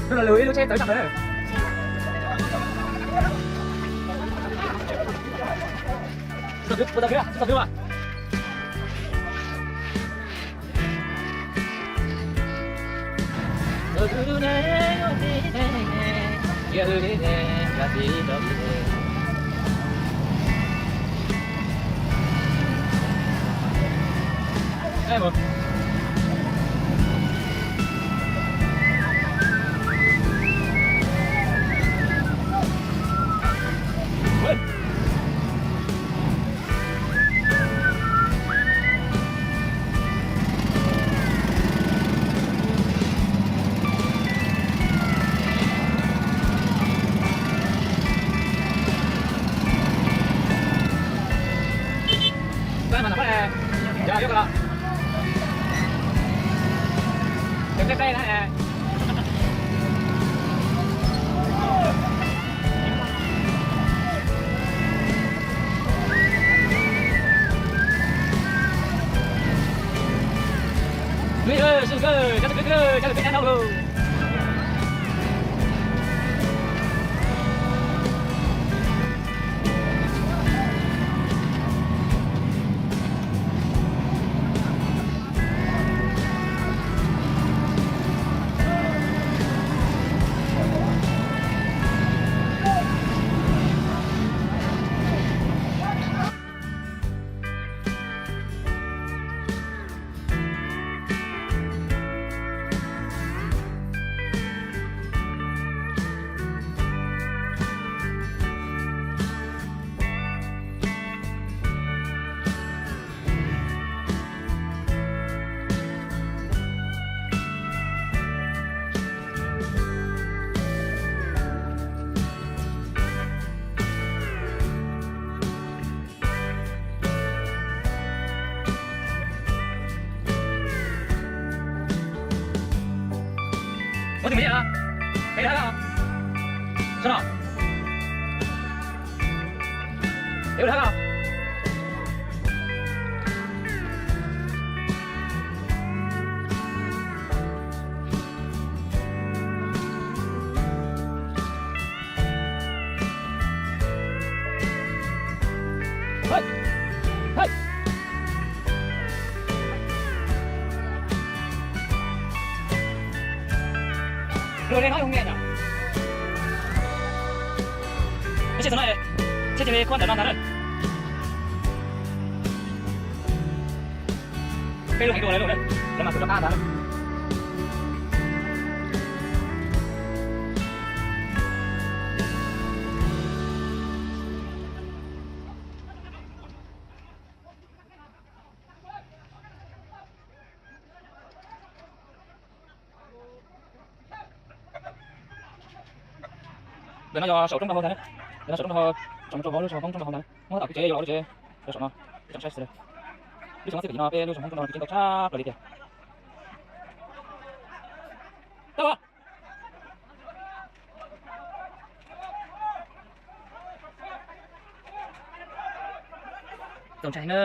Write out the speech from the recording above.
Hnub no lwm ib lub tsheb tawm zaj ntawd. Ua tau khwv, ua tau khwv. Muab tus me a, es lawm, sab no, es lawm. Luag li no ua nyiaj yom. Peb txhij txog no, txhij cia li kuaj ntawm no ntag na. Peb lub heev dua lawm lauj, lawv mas kuj rov qab ntag. Ntawm no yog saum roob nrog hauv ntag. Ntawm no saum roob nrog hauv, saum no rau vauv lub saum Hmoob roob nrog hauv ntag. Muab tom kwj tsev yuav los lub tsev rau saum no, tseem saib xwb. Lub xyoo ob txhiab kaum yim no peb lub saum Hmoob roob nrog kwv tij ntau tshaj plaws li tiag. Tau. Txaus ntshai na.